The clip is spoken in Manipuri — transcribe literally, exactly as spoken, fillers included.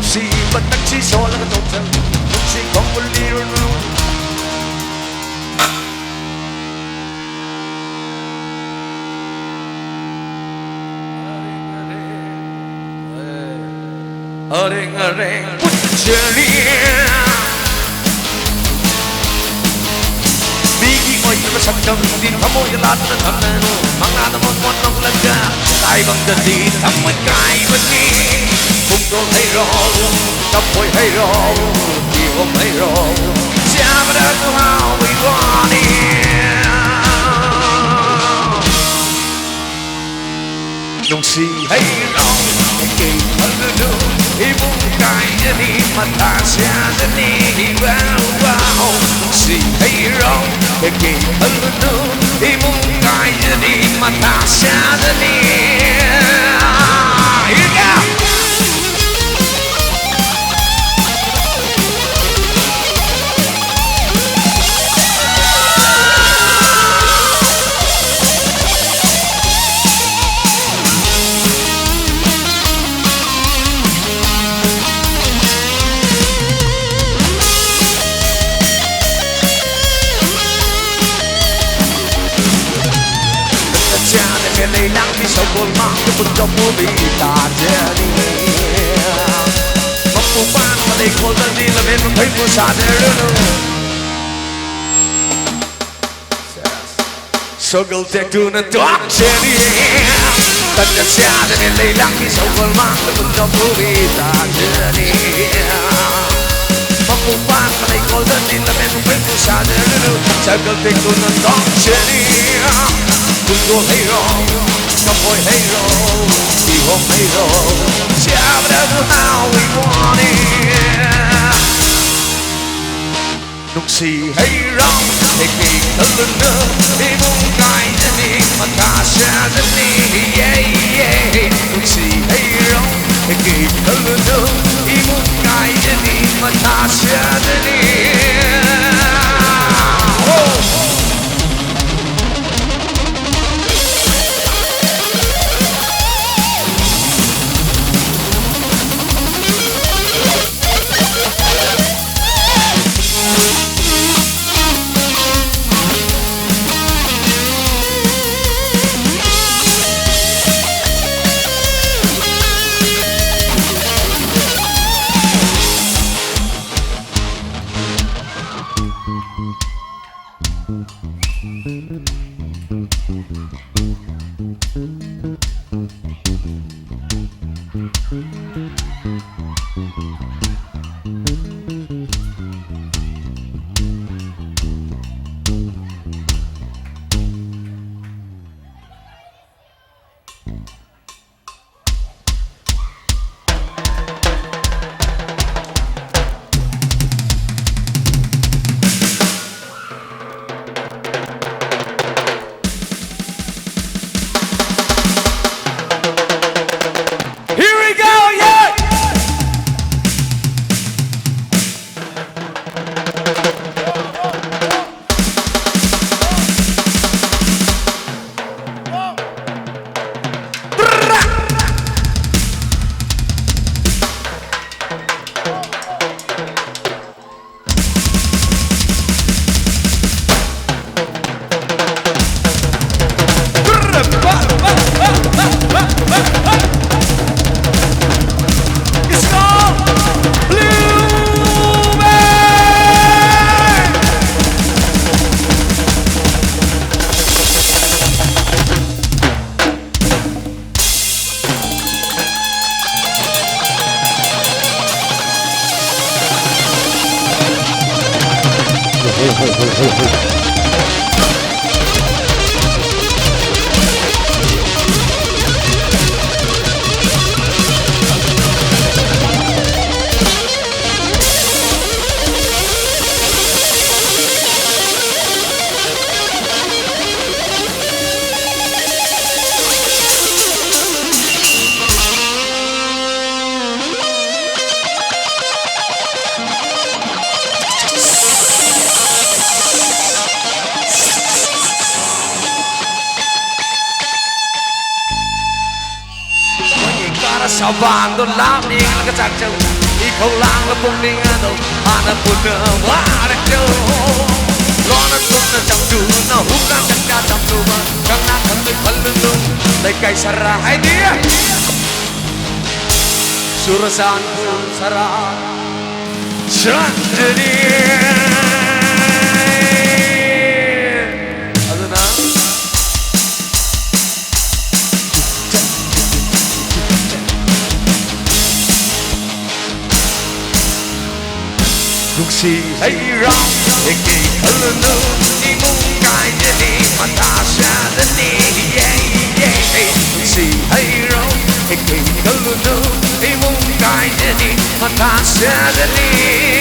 ꯁꯤ ꯃꯇꯛꯁꯤ ꯁꯣꯜꯂꯒ ꯇꯧꯁꯜ, ꯅꯨꯡꯁꯤ ꯈꯣꯡꯒꯨꯜ ꯂꯤꯔꯨꯅꯨ꯫ ꯑꯔꯦꯡ ꯑꯔꯦꯡ ꯄꯨꯟꯖꯔꯤ꯫ ꯃꯤꯒꯤ ꯑꯣꯏꯗꯕ ꯁꯛꯇꯝꯗꯤ ꯊꯃꯣꯏꯗ ꯂꯥꯠꯇꯨꯅ ꯊꯝꯂꯅꯨ꯫ ꯃꯪꯂꯥꯗ ꯃꯣꯟ ꯃꯣꯟ ꯅꯣꯛꯂꯒ ꯇꯥꯏꯕꯪꯗꯗꯤ ꯊꯃꯣꯏ ꯀꯥꯏꯕꯅꯤ꯫ ꯄꯨꯡꯗꯣꯟ ꯍꯩꯔꯣ, ꯀꯐꯣꯏ ꯍꯩꯔꯣ, ꯀꯤꯍꯣꯝ ꯍꯩꯔꯣ, ꯆꯥꯕꯗ ꯍꯥꯎꯕꯩ ꯋꯥꯅꯤ꯫ ꯅꯨꯡꯁꯤ ꯍꯩꯔꯣ, ꯀꯩ ꯈꯜꯂꯨꯅꯨ, ꯏꯃꯨꯡ ꯀꯥꯏꯔꯅꯤ, ꯃꯊꯥ ꯁꯥꯖꯅꯤ, ꯋꯥꯎ, ꯋꯥꯎ꯫ ꯅꯨꯡꯁꯤ ꯍꯩꯔꯣ, ꯀꯩ ꯈꯜꯂꯨꯅꯨ, ꯏꯃꯨꯡ ꯀꯥꯏꯔꯅꯤ, ꯃꯊꯥ ꯁꯥꯖꯅꯤ꯫ ꯏꯔꯒ ꯆꯥꯅ ꯂꯩ ꯅꯪꯒꯤ ꯁꯒꯣꯜ ꯃꯥꯡꯗ ꯄꯨꯟꯖꯧ ꯄꯨꯕꯤ ꯇꯥꯖꯅꯤ꯫ ꯃꯄꯨ ꯄꯥꯟꯕ ꯂꯩꯈꯣꯜꯗꯗꯤ ꯂꯝꯍꯦꯟꯕ ꯐꯩꯕꯨ ꯁꯥꯖꯔꯨꯅꯨ꯫ ꯁꯒꯣꯜ ꯇꯦꯛꯇꯨꯅ ꯇꯣꯛꯆꯅꯤ꯫ ꯇꯟꯖ ꯆꯥꯗꯅ ꯂꯩ ꯂꯥꯡꯕꯤ ꯁꯒꯣꯜ ꯃꯥꯡꯗ ꯄꯨꯟꯖꯧ ꯄꯨꯕꯤ ꯇꯥꯖꯅꯤ꯫ ꯃꯄꯨ ꯄꯥꯟꯕ ꯂꯩꯈꯣꯜꯗꯗꯤ ꯂꯝꯍꯦꯟꯕ ꯐꯩꯕꯨ ꯁꯥꯖꯔꯨꯅꯨ꯫ ꯁꯒꯣꯜ ꯇꯦꯛꯇꯨꯅ ꯇꯣꯛꯆꯅꯤ꯫ ꯄꯨꯡꯗꯣꯟ ꯍꯩꯔꯣ, ꯀꯐꯣꯏ ꯍꯩꯔꯣ, ꯀꯤꯍꯣꯝ ꯍꯩꯔꯣ, ꯆꯥꯕꯗꯕꯨ ꯍꯥꯎꯏ ꯋꯥꯅꯤ꯫ ꯅꯨꯡꯁꯤ ꯍꯩꯔꯣ, ꯍꯦꯛ ꯍꯦꯛ ꯈꯜꯂꯨꯅꯨ, ꯏꯃꯨꯡ ꯀꯥꯏꯖꯅꯤ, ꯃꯊꯥ ꯁꯥꯖꯅꯤ, ꯌꯦ, ꯌꯦ꯫ ꯅꯨꯡꯁꯤ ꯍꯩꯔꯣ, ꯍꯦꯛ ꯍꯦꯛ ꯈꯜꯂꯨꯅꯨ, ꯏꯃꯨꯡ ꯀꯥꯏꯖꯅꯤ, ꯃꯊꯥ ꯁꯥꯖꯅꯤ꯫ ꯍꯣ! ꯁꯕꯥꯟꯗꯣ ꯂꯥꯞꯅ ꯌꯦꯡꯂꯒ ꯆꯥꯛꯆꯧ꯫ ꯏꯈꯧ ꯂꯥꯡꯕ ꯄꯨꯛꯅꯤꯡ ꯑꯗꯣ ꯍꯥꯟꯅ ꯄꯨꯟꯅ ꯋꯥꯔꯛꯆꯧ꯫ ꯂꯣꯟꯅ ꯇꯨꯝꯅ ꯆꯝꯖꯨꯅ ꯍꯨꯞꯅ ꯆꯪꯗ ꯆꯝꯂꯨꯕ ꯀꯪꯂꯥ ꯈꯪꯗꯣꯏ ꯈꯜꯂꯨꯅꯨ꯫ ꯂꯩꯀꯥꯏ ꯁꯔꯥ ꯍꯥꯏꯗꯤ ꯆꯨꯔꯆꯥꯟꯄꯨꯔ ꯁꯔꯥ ꯆꯟꯗꯅꯤ꯫ ꯑꯗꯨꯅ ꯅꯨꯡꯁꯤ ꯍꯩꯔꯥꯎ ꯍꯦꯛꯀꯦ ꯈꯜꯂꯨꯅꯨ, ꯏꯃꯨꯡ ꯀꯥꯏꯖꯅꯤ, ꯃꯊꯥ ꯁꯥꯖꯅꯤ꯫ ꯅꯨꯡꯁꯤ ꯍꯩꯔꯥꯎ ꯍꯦꯛꯀꯦ ꯈꯜꯂꯨꯅꯨ, ꯏꯃꯨꯡ ꯀꯥꯏꯖꯅꯤ, ꯃꯊꯥ ꯁꯥꯖꯅꯤ꯫